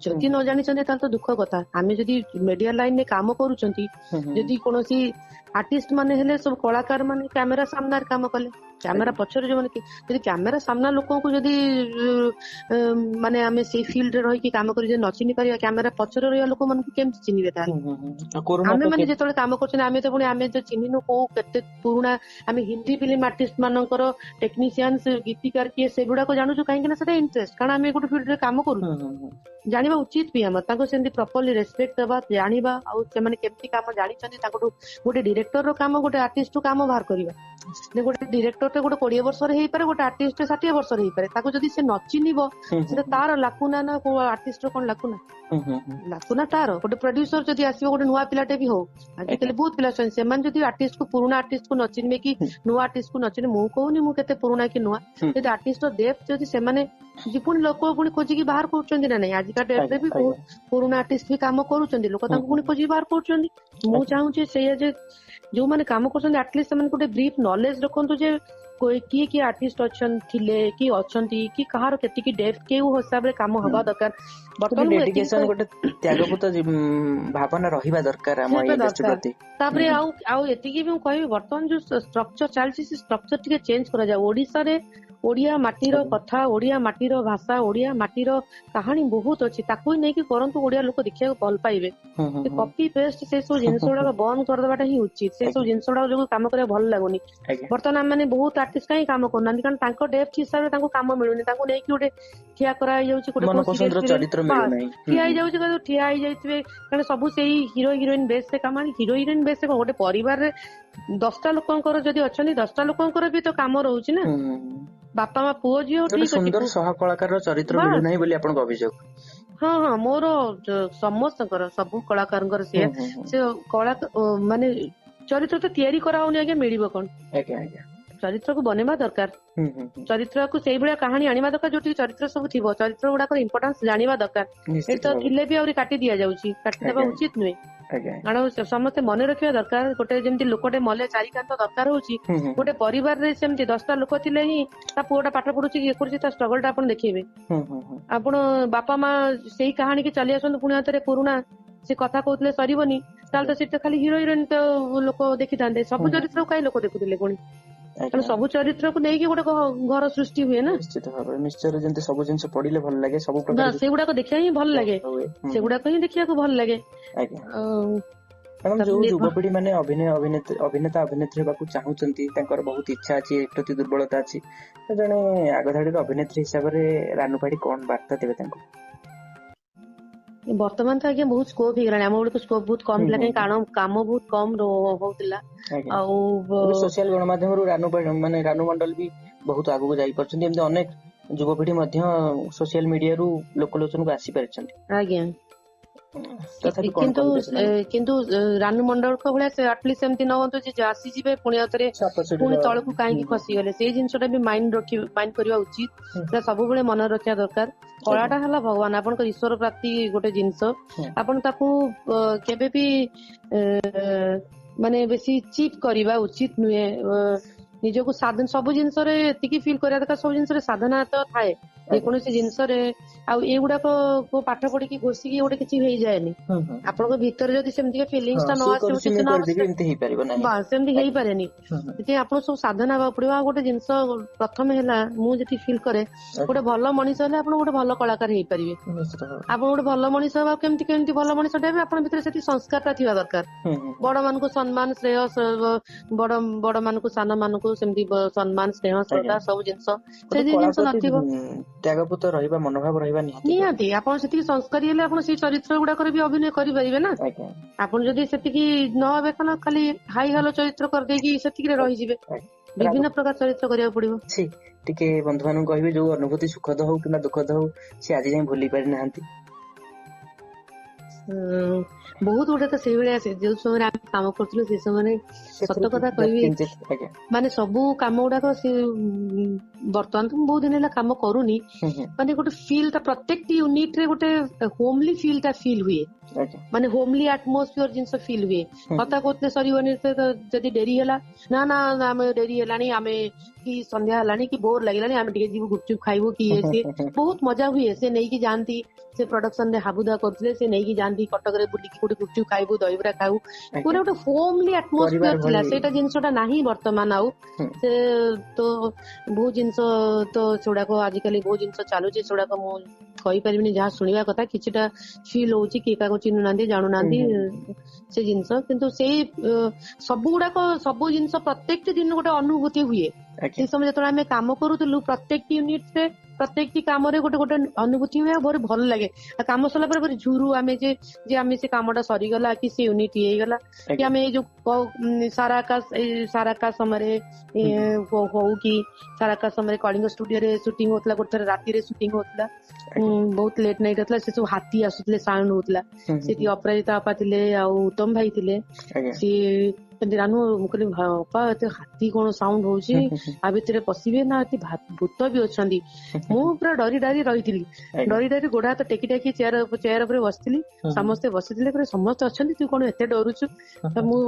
ଯଦି ନ ଜାଣିଛନ୍ତି ତାହେଲେ ତ ଦୁଃଖ କଥା। ଆମେ ଯଦି ମିଡିଆ ଲାଇନରେ କାମ କରୁଛନ୍ତି, ଯଦି କୌଣସି ଆର୍ଟିଷ୍ଟ ମାନେ ହେଲେ ସବୁ କଳାକାର ମାନେ କ୍ୟାମେରା ସାମ୍ନାରେ କାମ କଲେ, କ୍ୟାମେରା ପଛରେ ଯୋଉମାନେ, ଯଦି କ୍ୟାମେରା ସାମ୍ନା ଲୋକଙ୍କୁ ଯଦି ମାନେ ଆମେ ସେଇ ଫିଲ୍ଡରେ ରହିକି କାମ କରି ଯଦି ନ ଚିହ୍ନି ପାରିବା, କ୍ୟାମେରା ପଛରେ ରହିବା ଲୋକମାନଙ୍କୁ କେମିତି ଚିହ୍ନିବେ? ତାହେଲେ ଆମେ ମାନେ ଯେତେବେଳେ କାମ କରୁଛନ୍ତି, ଆମେ ତ ପୁଣି ଆମେ ତ ଚିହ୍ନିନୁ କୋଉ କେତେ ପୁରୁଣା। ଆମେ ହିନ୍ଦୀ ଫିଲ୍ମ ଆର୍ଟିଷ୍ଟ ମାନଙ୍କର ଟେକ୍ନିସିଆନ, ଗୀତିକାର କିଏ ସେଗୁଡାକ ଜାଣୁଛୁ, କାହିଁକି ନା ସେଟା ଇଣ୍ଟରେଷ୍ଟ, କାରଣ ଆମେ ଗୋଟେ ଫିଲ୍ଡରେ କାମ କରୁଛୁ, ଜାଣିବା ଉଚିତ ବି ଆମର। ତାଙ୍କୁ ସେମିତି ପ୍ରପରଲି ରେସପେକ୍ଟ ଦେବା, ଜାଣିବା, ଆଉ ସେମାନେ କେମିତି କାମ ଜାଣିଛନ୍ତି ତାଙ୍କଠୁ। ଗୋଟେ ଡିରେକ୍ଟର ର କାମ ଗୋଟେ ଆର୍ଟିଷ୍ଟ କାମ ବାହାର କରିବା, ଗୋଟେ ଡିରେକ୍ଟର ଗୋଟେ 20 ବର୍ଷରେ ହେଇପାରେ, ଗୋଟେ ଆର୍ଟିଷ୍ଟ 60 ବର୍ଷରେ ହେଇପାରେ, ତାକୁ ଯଦି ସେ ନ ଚିହ୍ନିବ ସେଟା ତାର ଲାକୁନା ନା କୋଉ ଆର୍ଟିଷ୍ଟ ର କଣ ଲାକୁନା? ଲାକୁନା ତାର। ଗୋଟେ ପ୍ରଡ୍ୟୁସର ଯଦି ଆସିବ, ଗୋଟେ ନୂଆ ପିଲାଟେ ବି ହଉ, ଆଜିକାଲି ବହୁତ ପିଲା ଅଛନ୍ତି, ସେମାନେ ଯଦି ଆର୍ଟିଷ୍ଟ କୁ ପୁରୁଣା ଆର୍ଟିଷ୍ଟ କୁ ନ ଚିହ୍ନିବେ କି ନୂଆ ଆର୍ଟିଷ୍ଟ କୁ ନ ଚିହ୍ନିବେ, ମୁଁ କହୁନି ମୁଁ କେତେ ପୁରୁଣା କି ନୂଆ, ଯଦି ଆର୍ଟିଷ୍ଟ ର ଡେପ୍ଥ ଯଦି ସେମାନେ ପୁଣି ଲୋକ ପୁଣି ଖୋଜିକି ବାହାର କରୁଛନ୍ତି ନା ନାଇଁ। ଆଜିକା ଡେଟ୍ରେ ବି ବହୁତ ପୁରୁଣା ଆର୍ଟିଷ୍ଟ ବି କାମ କରୁଛନ୍ତି, ଲୋକ ତାଙ୍କୁ ପୁଣି ଖୋଜିକି ବାହାର କରୁଛନ୍ତି। ମୁଁ ଚାହୁଁଛି ସେଇଆ ଯେ ଯୋଉମାନେ କାମ କରୁଛନ୍ତି ଆଟଲିଷ୍ଟ ସେମାନେ ଗୋଟେ ବ୍ରିଫ ନଲେଜ ରଖନ୍ତୁ ଯେ କିଏ କିଏ ଆର୍ଟିଷ୍ଟ ଅଛନ୍ତି, ଥିଲେ କି ଅଛନ୍ତି, କି କାହାର କେତିକି ଡେପ୍ଥ, କେଉଁ ହିସାବରେ କାମ ହବା ଦରକାର। ବର୍ତ୍ତମାନ ଗୋଟେ ତ୍ୟାଗପୂତ ଭାବନା ରହିବା ଦରକାର ଆମ ଇଣ୍ଡଷ୍ଟ୍ରି ପ୍ରତି। ତାପରେ ଆଉ ଆଉ ଏତିକି ବି ମୁଁ କହିବି, ବର୍ତ୍ତମାନ ଯୋଉ ଷ୍ଟ୍ରକ୍ଚର ଚାଲିଛି ସେ ଷ୍ଟ୍ରକ୍ଚର ଟିକେ ଚେଞ୍ଜ କରାଯାଉ। ଓଡିଶାରେ ଓଡିଆ ମାଟିର କଥା, ଓଡିଆ ମାଟିର ଭାଷା, ଓଡିଆ ମାଟିର କାହାଣୀ ବହୁତ ଅଛି, ତାକୁ ହିଁ ନେଇକି କରନ୍ତୁ, ଓଡିଆ ଲୋକ ଦେଖିବାକୁ ଭଲ ପାଇବେ। କପି ପେଷ୍ଟ ସେ ସବୁ ଜିନିଷ ଗୁଡାକ ବନ୍ଦ କରିଦବାଟା ହିଁ ଉଚିତ। ସେ ସବୁ ଜିନିଷ ଗୁଡାକ ଯୋଗୁ କାମ କରିବାକୁ ଭଲ ଲାଗୁନି। ବର୍ତ୍ତମାନ ଆମେ ବହୁତ ଆର୍ଟିଷ୍ଟ କାହିଁ କାମ କରୁନାହାନ୍ତି? କାରଣ ତାଙ୍କ ଡେପ୍ଥ ହିସାବରେ ତାଙ୍କୁ କାମ ମିଳୁନି। ତାଙ୍କୁ ନେଇକି ଗୋଟେ ଠିଆ କରାହେଇଯାଉଛି, ଗୋଟେ ଠିଆ ହେଇଯାଉଛି, ଠିଆ ହେଇଯାଇଥିବେ। କାରଣ ସବୁ ସେଇ ହିରୋ ହିରୋଇନ ବେସ୍ ରେ କାମ। ହିରୋ ହିରୋଇନ ବେସ୍ ଗୋଟେ ପରିବାରରେ 10ଟା ଲୋକଙ୍କର ଯଦି ଅଛନ୍ତି, 10ଟା ଲୋକଙ୍କର ବି ତ କାମ ରହୁଛି ନା, ବାପା ମା ପୁଅ ଝିଅ। ଠିକ ଅଛି, ସୁନ୍ଦର ସହ କଳାକାରର ଚରିତ୍ର ମିଳୁନାହିଁ ବୋଲି ଆପଣଙ୍କ ଅଭିଯୋଗ? ହଁ ହଁ, ମୋର ସମସ୍ତଙ୍କର, ସବୁ କଳାକାରଙ୍କର ସେଇଆ। ସେ କଳା ମାନେ ଚରିତ୍ର ତ ତିଆରି କରାହଉନି ଆଜ୍ଞା, ମିଳିବ କଣ? ଚରିତ୍ରକୁ ବନେଇବା ଦରକାର, ଚରିତ୍ରକୁ ସେଇଭଳିଆ କାହାଣୀ ଆଣିବା ଦରକାର ଯୋଉଠି ଚରିତ୍ର ସବୁ ଥିବ। ଚରିତ୍ର ଗୁଡାକର ଇମ୍ପୋର୍ଟାନ୍ସ ଜାଣିବା ଦରକାର। ଏଠି ତ ଥିଲେ ବି ଆହୁରି କାଟି ଦିଆଯାଉଛି, କାଟିଦେବା ଉଚିତ ନୁହେଁ। କାରଣ ସମସ୍ତେ ମନେ ରଖିବା ଦରକାର, ଗୋଟେ ଯେମିତି ଲୋକଟେ ମଲେ ଚାରିକାନ୍ଥ ଦରକାର ହଉଛି, ଗୋଟେ ପରିବାରରେ ସେମିତି 10ଟା ଲୋକ ଥିଲେ ହିଁ ତା ପୁଅଟା ପାଠ ପଢୁଛି, ଇଏ କରୁଛି, ତା ଷ୍ଟ୍ରଗଲ ଟା ଆପଣ ଦେଖେଇବେ। ଆପଣ ବାପା ମା ସେଇ କାହାଣୀକି ଚାଲି ଆସନ୍ତୁ ପୁଣି ହାତରେ ପୁରୁଣା ସେ କଥା କହୁଥିଲେ ସରିବନି, ତାହେଲେ ତ ସେଠି ତ ଖାଲି ହିରୋ ହିରୋଇନ ତ ଲୋକ ଦେଖିଥାନ୍ତେ, ସବୁ ଚରିତ୍ରକୁ କାହିଁ ଲୋକ ଦେଖୁଥିଲେ ପୁଣି? କାରଣ ସବୁ ଚରିତ୍ରକୁ ନେଇକି ଗୋଟେ ଘର ସୃଷ୍ଟି ହୁଏ ନା। ନିଶ୍ଚିତ ଭାବରେ, ନିଶ୍ଚୟ। ଯେମିତି ସବୁ ଜିନିଷ ପଢିଲେ ଭଲ ଲାଗେ, ସବୁ ପ୍ରକାର ସେଗୁଡାକ ଦେଖିବା ହିଁ ଭଲ ଲାଗେ, ସେଗୁଡାକ ହିଁ ଦେଖିବାକୁ ଭଲ ଲାଗେ। ମ୍ୟାଡାମ, ଯୋଉ ଯୁବପିଢି ମାନେ ଅଭିନୟ ଅଭିନେତା ଅଭିନେତ୍ରୀ ହେବାକୁ ଚାହୁଁଛନ୍ତି, ତାଙ୍କର ବହୁତ ଇଚ୍ଛା ଅଛି, ଏ ପ୍ରତି ଦୁର୍ବଳତା ଅଛି, ଜଣେ ଆଗଧାଡିର ଅଭିନେତ୍ରୀ ହିସାବରେ ରାନୁ ପାଢୀ କଣ ବାର୍ତ୍ତା ଦେବେ ତାଙ୍କୁ? ବର୍ତ୍ତମାନ ତ ଆଜ୍ଞା ବହୁତ ସ୍କୋପ ହେଇଗଲାଣି। ଆମ ବେଳକୁ ସ୍କୋପ ବହୁତ କମ ଥିଲା, କାହିଁକି କାରଣ କାମ ବହୁତ କମ ହଉଥିଲା। ଆଉ ସୋସିଆଲ ଗଣମାଧ୍ୟମରୁ ରାନୁ ମାନେ ରାନୁ ମଣ୍ଡଲ ବି ବହୁତ ଆଗକୁ ଯାଇପାରୁଛନ୍ତି, ଏମିତି ଅନେକ ଯୁବପିଢି ମଧ୍ୟ ସୋସିଆଲ ମିଡିଆରୁ ଲୋକଲୋଚନକୁ ଆସିପାରିଛନ୍ତି। ଆଜ୍ଞା, କିନ୍ତୁ କିନ୍ତୁ ରାନୁ ମଣ୍ଡଳଙ୍କ ଭଳିଆ ସେ ଆଟଲିଷ୍ଟ ଏମିତି ନ ହୁଅନ୍ତୁ ଯେ ଆସିଯିବେ ପୁଣି ଆଉଥରେ ପୁଣି ତଳକୁ କାହିଁକି ଖସିଗଲେ, ସେଇ ଜିନିଷଟା ବି ମାଇଣ୍ଡ କରିବା ଉଚିତ। ସେଟା ସବୁବେଳେ ମନେ ରଖିବା ଦରକାର। କଳାଟା ହେଲା ଭଗବାନ, ଆପଣଙ୍କର ଈଶ୍ୱର ପ୍ରାପ୍ତି ଗୋଟେ ଜିନିଷ। ଆପଣ ତାକୁ କେବେ ବି ମାନେ ବେଶୀ ଚିପ୍ କରିବା ଉଚିତ ନୁହେଁ। ନିଜକୁ ସାଧନ ସବୁ ଜିନିଷରେ ଏତିକି ଫିଲ୍ କରିବା ଦରକାର, ସବୁ ଜିନିଷରେ ସାଧନା ତ ଥାଏ ଯେକୌଣସି ଜିନିଷରେ। ଆଉ ଏଇଗୁଡାକ ପାଠ ପଢିକି ଘୋଷିକି ଗୋଟେ କିଛି ହେଇଯାଏନି। ଆପଣଙ୍କ ଭିତରେ ଯଦି ସେମିତିକା ଫିଲିଙ୍ଗସ ଟା ନ ଆସିବ, କିଛି ନ ସେମିତି ହେଇପାରେନି। ସେଥିପାଇଁ ଆପଣ ସବୁ ସାଧନା ହେବାକୁ ପଡିବ। ଆଉ ଗୋଟେ ଜିନିଷ ପ୍ରଥମେ ହେଲା, ମୁଁ ଯେତିକି ଫିଲ୍ କରେ, ଗୋଟେ ଭଲ ମଣିଷ ହେଲେ ଆପଣ ଗୋଟେ ଭଲ କଳାକାର ହେଇପାରିବେ। ଆପଣ ଗୋଟେ ଭଲ ମଣିଷ ହେବା କେମିତି କେମିତି ଭଲ ମଣିଷ ହେବେ? ଆପଣ ଭିତରେ ସେତିକି ସଂସ୍କାର ଟା ଥିବା ଦରକାର। ବଡ ମାନଙ୍କୁ ସମ୍ମାନ, ସ୍ନେହ, ବଡ ବଡ ମାନଙ୍କୁ ସାନ ମାନଙ୍କୁ ସେମିତି ସମ୍ମାନ, ସ୍ନେହ, ଶ୍ରଦ୍ଧା ସବୁ ଜିନିଷ, ସେ ଜିନିଷ ନଥିବ, ତ୍ୟାଗପୂତ ରହିବା ମନୋଭାବ ରହିବା ନିହାତି। ଆପଣ ସେତିକି ସଂସ୍କାରୀ ହେଲେ ଆପଣ ସେଇ ଚରିତ୍ର ଗୁଡାକରେ ବି ଅଭିନୟ କରିପାରିବେ ନା। ଆପଣ ଯଦି ସେତିକି ନ ହେବେ, କଣ ଖାଲି ହାଇ ହାଲୋ ଚରିତ୍ର କରିଦେଇକି ସେତିକିରେ ରହିଯିବେ। ବିଭିନ୍ନ ପ୍ରକାର ଚରିତ୍ର କରିବାକୁ ପଡିବ। ଟିକେ ବନ୍ଧୁ ମାନଙ୍କୁ କହିବେ ଯୋଉ ଅନୁଭୂତି ସୁଖଦ ହଉ କିମ୍ବା ଦୁଃଖଦ ହଉ ସେ ଆଜି ଯାଏଁ ଭୁଲି ପାରିନାହାନ୍ତି। ବହୁତ ଗୁଡେ ତ ସେଇଭଳିଆ ଯୋଉ ସମୟରେ ଆମେ କାମ କରୁଥିଲୁ ସେ ସମୟରେ ସତ କଥା କହିବି, ମାନେ ସବୁ କାମ ଗୁଡାକ ସେ ବର୍ତ୍ତମାନ ତ ମୁଁ ବହୁତ ଦିନ ହେଲା କାମ କରୁନି, ମାନେ ଗୋଟେ ଫିଲ୍ ଟା ପ୍ରତ୍ୟେକଟି ୟୁନିଟ ରେ ଗୋଟେ ହୋମଲି ଫିଲ୍ ଟା ଫିଲ୍ ହୁଏ, ମାନେ ହୋମଲି ଆଟମୋସ୍ଫିୟର ଜିନିଷ ଫିଲ୍ ହୁଏ। କଥା କହୁଥିଲେ ସରିବନି, ଯଦି ଡେରି ହେଲା ନା ନା ଆମେ ଡେରି ହେଲାଣି, ଆମେ କି ସନ୍ଧ୍ୟା ହେଲାଣି କି ବୋର ଲାଗିଲାଣି, ଆମେ ଟିକେ ଯିବୁ ଗୁପଚୁପ ଖାଇବୁ କି ଇଏ ସିଏ, ବହୁତ ମଜା ହୁଏ। ସେ ନେଇକି ଯାଆନ୍ତି, ସେ ପ୍ରଡକ୍ସନ ରେ ହାବୁଦା କରୁଥିଲେ, ସେ ନେଇକି ଯାଆନ୍ତି କଟକରେ ବୁଲିକି କୋଉଠି ଗୁପଚୁପ ଖାଇବୁ, ଦହିବରା ଖାଇବୁ, ପୁରା ଗୋଟେ ହୋମଲି ଆଟମୋସ୍ଫିୟର ଥିଲା। ସେଇଟା ଜିନିଷଟା ନାହିଁ ବର୍ତ୍ତମାନ। ଆଉ ସେ ତ ବହୁତ ଜିନିଷ ତ ସେଗୁଡାକ ଆଜିକାଲି ବହୁତ ଜିନିଷ ଚାଲୁଛି, ସେଗୁଡାକ ମୁଁ କହିପାରିବିନି। ଯାହା ଶୁଣିବା କଥା କିଛିଟା ଫିଲ୍ ହଉଛି, କିଏ କାହାକୁ ଚିହ୍ନୁନାହାନ୍ତି, ଜାଣୁନାହାନ୍ତି ସେ ଜିନିଷ। କିନ୍ତୁ ସେଇ ସବୁ ଗୁଡାକ ସବୁ ଜିନିଷ ପ୍ରତ୍ୟେକଟି ଦିନ ଗୋଟେ ଅନୁଭୂତି ହୁଏ। ସେ ସମୟ ଯେତେବେଳେ ଆମେ କାମ କରୁଥିଲୁ ପ୍ରତ୍ୟେକଟି ୟୁନିଟ ରେ ପ୍ରତ୍ୟେକଟି କାମରେ ଗୋଟେ ଗୋଟେ ଅନୁଭୂତି ହୁଏ, ଆଉ ଭାରି ଭଲ ଲାଗେ। କାମ ସରିଲା ପରେ ଭାରି ଝୁରୁ ଆମେ ଯେ ଆମେ ସେ କାମଟା ସରିଗଲା କି ସେ ୟୁନିଟ ହେଇଗଲା କି ଆମେ ଏଇ ଯୋଉ ସାରା ଆକାଶ, ଏଇ ସାରା ଆକାଶ ସମୟରେ ହଉ କି ସାରା ଆକାଶ ସମୟରେ କଳିଙ୍ଗ ଷ୍ଟୁଡିଓରେ ସୁଟିଂ ହଉଥିଲା, ଗୋଟେ ଥର ରାତିରେ ସୁଟିଂ ହଉଥିଲା, ବହୁତ ଲେଟ୍ ନାଇଟ୍ ହଉଥିଲା। ସେ ସବୁ ହାତୀ ଆସୁଥିଲେ, ସାଉଣ୍ଡ ହଉଥିଲା। ସେଠି ଅପରାଜିତା ଅପା ଥିଲେ ଆଉ ଉତ୍ତମ ଭାଇ ଥିଲେ। ସିଏ ସେମିତି ରାନୁ, ମୁଁ କହିଲି ଅପା ଏତେ ହାତୀ କଣ ସାଉଣ୍ଡ ହଉଛି, ଆ ଭିତରେ ପଶିବେ ନା ଏତେ ଭୂତ ବି ଅଛନ୍ତି। ମୁଁ ପୁରା ଡରି ଡରି ରହିଥିଲି, ଡରି ଡରି ଗୋଡ ହାତ ଟେକି ଟେକି ଚେୟାର ଉପରେ ବସିଥିଲି। ସମସ୍ତେ ବସିଥିଲେ, ପୁରା ସମସ୍ତେ ଅଛନ୍ତି, ତୁ କଣ ଏତେ ଡରୁଛୁ? ମୁଁ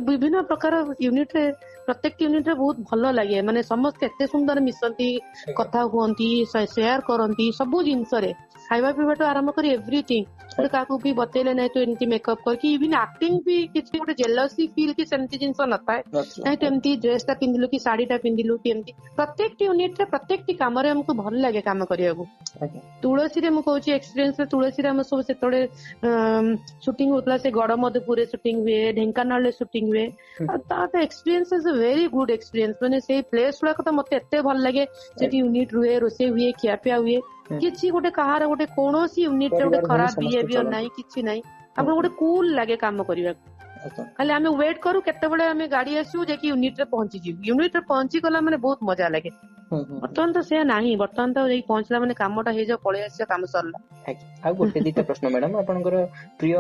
ବିଭିନ୍ନ ପ୍ରକାର ୟୁନିଟ ରେ ପ୍ରତ୍ୟେକ ୟୁନିଟ ରେ ବହୁତ ଭଲ ଲାଗେ, ମାନେ ସମସ୍ତେ ଏତେ ସୁନ୍ଦର ମିଶନ୍ତି, କଥା ହୁଅନ୍ତି, ସେୟାର କରନ୍ତି ସବୁ ଜିନିଷରେ, ଖାଇବା ପିଇବାଠୁ ଆରମ୍ଭ କରି ଏଭ୍ରିଥିଙ୍ଗ। ଗୋଟେ କାହାକୁ ବି ବତେଇଲେ ନାହିଁ ତୁ ଏମିତି ମେକଅପ୍ କରିକି, ଇଭିନ୍ ଆକ୍ଟିଂ ବି କିଛି ଗୋଟେ ଜେଲସି ଫିଲ୍ କି ସେମିତି ଜିନିଷ ନଥାଏ। ନାଇଁ ତୁ ଏମିତି ଡ୍ରେସ ଟା ପିନ୍ଧିଲୁ କି ଶାଢୀ ଟା ପିନ୍ଧିଲୁ କି ଏମିତି, ପ୍ରତ୍ୟେକଟି ୟୁନିଟ ରେ ପ୍ରତ୍ୟେକଟି କାମରେ ଆମକୁ ଭଲ ଲାଗେ କାମ କରିବାକୁ। ତୁଳସୀରେ ମୁଁ କହୁଛି ଏକ୍ସପିରିଏନ୍ସ, ତୁଳସୀରେ ଆମେ ସବୁ ସେତେବେଳେ ସୁଟିଂ ହଉଥିଲା, ସେ ଗଡମଧୁପୁରରେ ସୁଟିଂ ହୁଏ, ଢେଙ୍କାନାଳରେ ସୁଟିଂ ହୁଏ। ଆଉ ତା ତ experience is very good experience. ମାନେ ସେଇ ପ୍ଲେସ ଗୁଡାକ ତ ମତେ ଏତେ ଭଲ ଲାଗେ। ସେଠି ୟୁନିଟ ରୁହେ, ରୋଷେଇ ହୁଏ, ଖିଆପିଆ ହୁଏ, କିଛି ଗୋଟେ କାହାର ଗୋଟେ କୌଣସି ୟୁନିଟ ରେ ଗୋଟେ ଖରାପ ବିହେଭିୟର ନାହିଁ, କିଛି ନାହିଁ। ଆପଣଙ୍କୁ ଗୋଟେ କୁଲ ଲାଗେ କାମ କରିବାକୁ। ଖାଲି ଆମେ ୱେଟ୍ କରୁ କେତେବେଳେ ଆମେ ଗାଡି ଆସିବୁ, ଯାଇକି ୟୁନିଟ ରେ ପହଞ୍ଚିଯିବୁ। ୟୁନିଟ ରେ ପହଞ୍ଚି ଗଲା ମାନେ ବହୁତ ମଜା ଲାଗେ। ବର୍ତ୍ତମାନ ତ ସେୟା ନାହିଁ। ବର୍ତ୍ତମାନ ତ ଯାଇକି ପହଞ୍ଚିଲା ମାନେ କାମଟା ହେଇଯାଉ, ପଳେଇ ଆସିବ, କାମ ସରିଲା। ଆଉ ଗୋଟେ ଦିଟା ପ୍ରଶ୍ନ ମ୍ୟାଡାମ, ଆପଣଙ୍କର ପ୍ରିୟ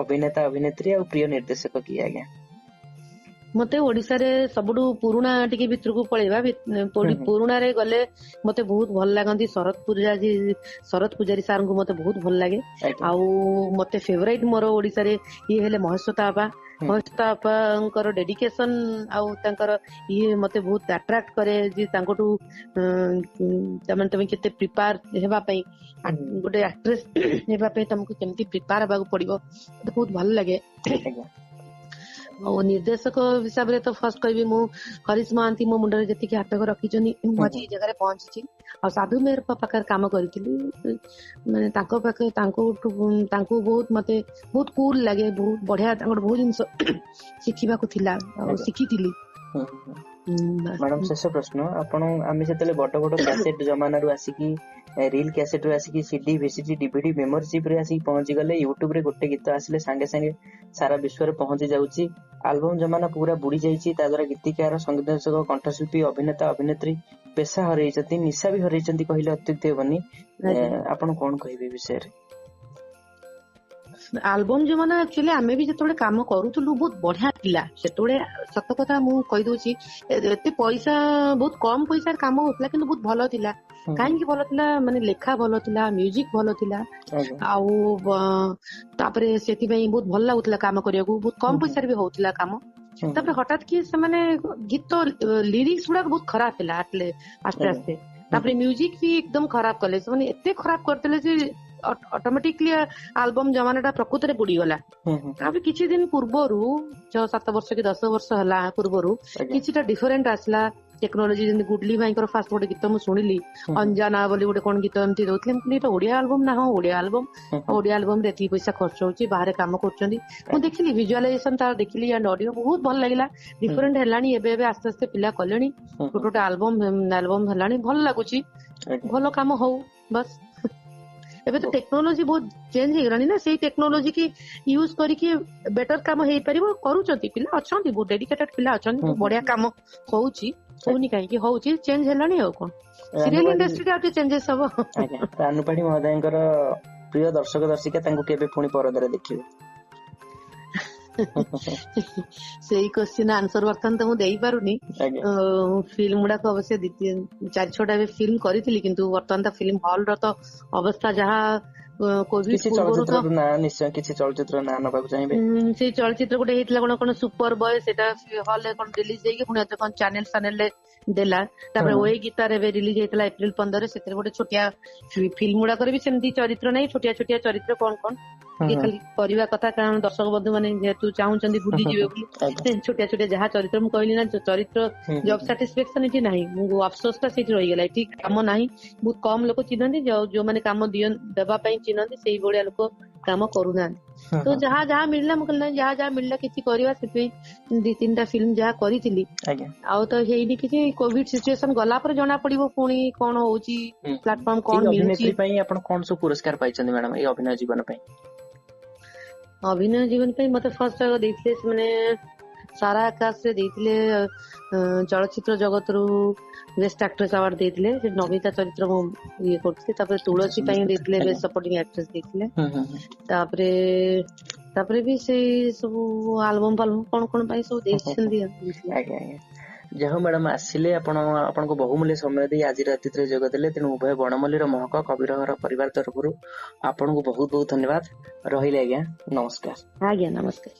ଅଭିନେତା ଅଭିନେତ୍ରୀ ଆଉ ପ୍ରିୟ ନିର୍ଦ୍ଦେଶକ କିଏ ଆଜ୍ଞା? ମତେ ଓଡିଶାରେ ସବୁଠୁ ପୁରୁଣା ଟିକେ ଭିତରକୁ ପଳେଇବା, ପୁରୁଣାରେ ଗଲେ ମତେ ବହୁତ ଭଲ ଲାଗନ୍ତି ଶରତ ପୂଜାରୀ। ଶରତ ପୂଜାରୀ ସାରଙ୍କୁ ମତେ ବହୁତ ଭଲ ଲାଗେ। ଆଉ ମତେ ଫେଭରାଇଟ ମୋର ଓଡିଶାରେ ଇଏ ହେଲେ ମହେଶ୍ୱତା ଆପା। ମହେଶ୍ୱତା ଆପାଙ୍କର ଡେଡିକେସନ ଆଉ ତାଙ୍କର ଇଏ ମତେ ବହୁତ ଆଟ୍ରାକ୍ଟ କରେ, ଯେ ତାଙ୍କଠୁ ତାମାନେ ତମେ କେତେ ପ୍ରିପେୟାର ହେବା ପାଇଁ, ଗୋଟେ ଆକ୍ଟ୍ରେସ ହେବା ପାଇଁ ତମକୁ କେମିତି ପ୍ରିପେୟାର ହେବାକୁ ପଡିବ, ମତେ ବହୁତ ଭଲ ଲାଗେ। ଆଉ ନିର୍ଦ୍ଦେଶକ ହିସାବରେ ତ ଫାର୍ଷ୍ଟ କହିବି ମୁଁ ହରିଶ ମହାନ୍ତି, ମୋ ମୁଣ୍ଡରେ ଯେତିକି ହାତକ ରଖିଛନ୍ତି ମୁଁ ଆଜି ଏଇ ଜାଗାରେ ପହଞ୍ଚିଛି। ଆଉ ସାଧୁ ମେହେର ପାଖରେ କାମ କରିଥିଲି, ମାନେ ତାଙ୍କ ପାଖରେ ତାଙ୍କୁ ବହୁତ ମତେ ବହୁତ କୁଲ ଲାଗେ, ବହୁତ ବଢିଆ, ତାଙ୍କର ବହୁତ ଜିନିଷ ଶିଖିବାକୁ ଥିଲା ଆଉ ଶିଖିଥିଲି। ମ୍ୟାଡାମ ଶେଷ ପ୍ରଶ୍ନ, ଆପଣ ଆମେ ଯେତେବେଳେ ବଡ ବଡ କ୍ୟାସେଟ ଜମାନାରୁ ଆସିକି ରିଲ କ୍ୟାସେଟ ରୁ ଆସିକି ସିଡି, ଭିସିଡି, ଡିଭିଡି, ମେମୋରି ଚିପ୍ ରେ ଆସିକି ପହଞ୍ଚି ଗଲେ, ୟୁଟ୍ୟୁବ ରେ ଗୋଟେ ଗୀତ ଆସିଲେ ସାଙ୍ଗେ ସାଙ୍ଗେ ସାରା ବିଶ୍ୱରେ ପହଞ୍ଚି ଯାଉଛି। ଆଲବମ ଜମାନା ପୁରା ବୁଡି ଯାଇଛି, ତା ଦ୍ୱାରା ଗୀତିକାର, ସଙ୍ଗୀତ ନିର୍ଦ୍ଦେଶକ, କଣ୍ଠଶିଳ୍ପୀ, ଅଭିନେତା ଅଭିନେତ୍ରୀ ପେସା ହରେଇଛନ୍ତି, ନିଶା ବି ହରେଇଛନ୍ତି କହିଲେ ଅତ୍ୟୁକ୍ତି ହେବନି। ଆପଣ କଣ କହିବେ ବିଷୟରେ? ଆଲବମ ଜମାନା ଆକ୍ଚୁଆଲି ଆମେ ବି ଯେତେବେଳେ କାମ କରୁଥିଲୁ ବହୁତ ବଢିଆ ଥିଲା ସେତେବେଳେ। ସତ କଥା ମୁଁ କହିଦଉଛି, ଏତେ ପଇସା ବହୁତ କମ ପଇସାରେ କାମ ହଉଥିଲା, କିନ୍ତୁ ବହୁତ ଭଲ ଥିଲା। କାହିଁକି ଭଲ ଥିଲା? ମାନେ ଲେଖା ଭଲ ଥିଲା, ମ୍ୟୁଜିକ ଭଲ ଥିଲା, ଆଉ ତାପରେ ସେଥିପାଇଁ ବହୁତ ଭଲ ଲାଗୁଥିଲା କାମ କରିବାକୁ। ବହୁତ କମ ପଇସାରେ ବି ହଉଥିଲା କାମ। ତାପରେ ହଠାତ୍ କି ସେମାନେ ଗୀତ ଲିରିକ୍ସ ଗୁଡାକ ବହୁତ ଖରାପ ହେଲା ଆସ୍ତେ ଆସ୍ତେ। ତାପରେ ମ୍ୟୁଜିକ ବି ଏକଦମ ଖରାପ କଲେ ସେମାନେ, ଏତେ ଖରାପ କରିଦେଲେ ଯେ ଅଟୋମେଟିକଲି ଆଲବମ ଜମାନା ଟା ପ୍ରକୃତରେ ବୁଡିଗଲା। ତାପରେ କିଛି ଦିନ ପୂର୍ବରୁ 6-7 ବର୍ଷ କି 10 ବର୍ଷ ହେଲା ପୂର୍ବରୁ କିଛିଟା ଡିଫରେଣ୍ଟ ଆସିଲା ଟେକ୍ନୋଲୋଜି। ଯେମିତି ଗୁଡଲି ଭାଇଙ୍କର ଫାଷ୍ଟ ଗୋଟେ ଗୀତ ମୁଁ ଶୁଣିଲି, ଅଞ୍ଜାନା ବୋଲି ଗୋଟେ କଣ ଗୀତ ଏମିତି ଦଉଥିଲେ। ମୁଁ କହିଲି ଏଇଟା ଓଡିଆ ଆଲବମ ନା? ହଁ ଓଡିଆ ଆଲବମ। ଓଡିଆ ଆଲବମ ରେ ଏତିକି ପଇସା ଖର୍ଚ୍ଚ ହଉଛି, ବାହାରେ କାମ କରୁଛନ୍ତି। ମୁଁ ଦେଖିଲି ଭିଜୁଆଲାଇଜେସନ ତାର ଦେଖିଲି ଆଣ୍ଡ ଅଡିଓ ବହୁତ ଭଲ ଲାଗିଲା। ଡିଫରେଣ୍ଟ ହେଲାଣି ଏବେ ଏବେ ଆସ୍ତେ ଆସ୍ତେ ପିଲା କଲେଣି, ଗୋଟେ ଗୋଟେ ଆଲବମ ହେଲାଣି, ଭଲ ଲାଗୁଛି। ଭଲ କାମ ହଉ ବାସ୍। ଏବେ ତ ଟେକ୍ନୋଲୋଜି ବହୁତ ଚେଞ୍ଜ ହେଇଗଲାଣି ନା, ସେଇ ଟେକ୍ନୋଲୋଜି କି ୟୁଜ କରିକି ବେଟର କାମ ହେଇପାରିବ। କରୁଛନ୍ତି ପିଲା ଅଛନ୍ତି, ବହୁତ ଡେଡିକେଟେଡ ପିଲା ଅଛନ୍ତି, ବଢିଆ କାମ ହଉଛି, ହଉନି କାହିଁକି ହଉଛି, ଚେଞ୍ଜ ହେଲାଣି। ଆଉ କଣ ସିରିଏଲ ଇଣ୍ଡଷ୍ଟ୍ରିରେ ଆଉ ଟିକେ ଚେଞ୍ଜେସ୍ ହବ। ରାନୁ ପାଢୀ ମହୋଦୟଙ୍କର ପ୍ରିୟ ଦର୍ଶକ ଦର୍ଶିକା ତାଙ୍କୁ କେବେ ପୁଣି ପରଦାରେ ଦେଖିବେ? ସେଇ କ୍ୱେଶ୍ଚିନ୍ ଆନ୍ସର ବର୍ତ୍ତମାନ ତ ମୁଁ ଦେଇପାରୁନି। ଫିଲ୍ମ ଗୁଡାକ ଅବଶ୍ୟ 4-6ଟା ଏବେ ଫିଲ୍ମ କରିଥିଲି, କିନ୍ତୁ ବର୍ତ୍ତମାନ ତ ଫିଲ୍ମ ହଲ ର ତ ଅବସ୍ଥା ଯାହା, କୋଭିଡ ପୂର୍ବରୁ ତ ନିଶ୍ଚୟ କିଛି ଚଳଚ୍ଚିତ୍ର ନାଁ ନବାକୁ ଚାହିଁବେ? ସେଇ ଚଳଚ୍ଚିତ୍ର ଗୋଟେ ହେଇଥିଲା କଣ କଣ ସୁପର ବୟ, ସେଟା ହଲ ରେ କଣ ରିଲିଜ ହେଇକି ପୁଣି କଣ ଚ୍ୟାନେଲ ଫ୍ୟାନେଲ ରେ ଦେଲା। ତାପରେ ଓଏ ଗୀତାରେ ଏବେ ରିଲିଜ ହେଇଥିଲା ଏପ୍ରିଲ 15, ସେଥିରେ ଗୋଟେ ଛୋଟିଆ ଫିଲ୍ମ ଗୁଡାକରେ ବି ସେମିତି ଚରିତ୍ର ନାହିଁ, ଛୋଟିଆ ଛୋଟିଆ ଚରିତ୍ର କଣ କଣ ଟିକେ ଖାଲି କରିବା କଥା, କାରଣ ଦର୍ଶକ ବନ୍ଧୁ ମାନେ ଯେହେତୁ ଚାହୁଁଛନ୍ତି ଭୁଲିଯିବେ ବୋଲି ଛୋଟିଆ ଛୋଟିଆ ଯାହା ଚରିତ୍ର। ମୁଁ କହିଲି ନା ଚରିତ୍ର ଜବ ସାଟିସ୍ଫାକ୍ସନ ଏଠି ନାହିଁ, ମୁଁ ଅଫସୋସ ଟା ସେଇଠି ରହିଗଲା। ଏଠି କାମ ନାହିଁ, ବହୁତ କମ ଲୋକ ଚିହ୍ନନ୍ତି, ଯୋଉମାନେ କାମ ଦେବା ପାଇଁ ଚିହ୍ନନ୍ତି ସେଇଭଳିଆ ଲୋକ କାମ କରୁନାହାନ୍ତି। ତ ଯାହା ଯାହା ମିଳିଲା ମୁଁ କହିଲି ଯାହା ଯାହା ମିଳିଲା କିଛି କରିବା, ସେଥିପାଇଁ 2-3ଟା ଫିଲ୍ମ ଯାହା କରିଥିଲି। ଆଉ ତ ହେଇନି କିଛି। କୋଭିଡ ସିଚୁଏସନ ଗଲା ପରେ ଜଣା ପଡିବ ପୁଣି କଣ ହଉଛି, ପ୍ଲାଟଫର୍ମ କଣ ମିଳୁଛି। ପାଇଁ ଆପଣ କଣ ସବୁ ପୁରସ୍କାର ପାଇଛନ୍ତି ମ୍ୟାଡାମ ଏଇ ଅଭିନୟ ଜୀବନ ପାଇଁ? ଅଭିନୟ ଜୀବନ ପାଇଁ ମତେ ଫାର୍ଷ୍ଟ ଆଗ ଦେଇଥିଲେ ସେମାନେ ସାରା ଆକାଶରେ ଦେଇଥିଲେ ଚଳଚ୍ଚିତ୍ର ଜଗତରୁ ବେଷ୍ଟ ଆକ୍ଟ୍ରେସ ଆୱାର୍ଡ ଦେଇଥିଲେ, ସେ ନବିତା ଚରିତ୍ର ମୁଁ ଇଏ କରୁଥିଲି। ତାପରେ ତୁଳସୀ ପାଇଁ ଦେଇଥିଲେ ବେଷ୍ଟ ସପୋର୍ଟିଂ ଆକ୍ଟ୍ରେସ ଦେଇଥିଲେ। ତାପରେ ତାପରେ ବି ସେଇ ସବୁ ଆଲବମ ଫାଲବମ କଣ କଣ ପାଇଁ ସବୁ ଦେଇଛନ୍ତି। ଆଜ୍ଞା ଆଜ୍ଞା, ଯାହା ମ୍ୟାଡାମ ଆସିଲେ ଆପଣ ଆପଣଙ୍କ ବହୁମୂଲ୍ୟ ସମୟ ଦେଇ ଆଜିର ଅତିଥିରେ ଯୋଗ ଦେଲେ, ତେଣୁ ଉଭୟ ବଣମଲ୍ଲୀର ମହକ କବିର ଘର ପରିବାର ତରଫରୁ ଆପଣଙ୍କୁ ବହୁତ ବହୁତ ଧନ୍ୟବାଦ। ରହିଲେ ଆଜ୍ଞା, ନମସ୍କାର। ଆଜ୍ଞା ନମସ୍କାର।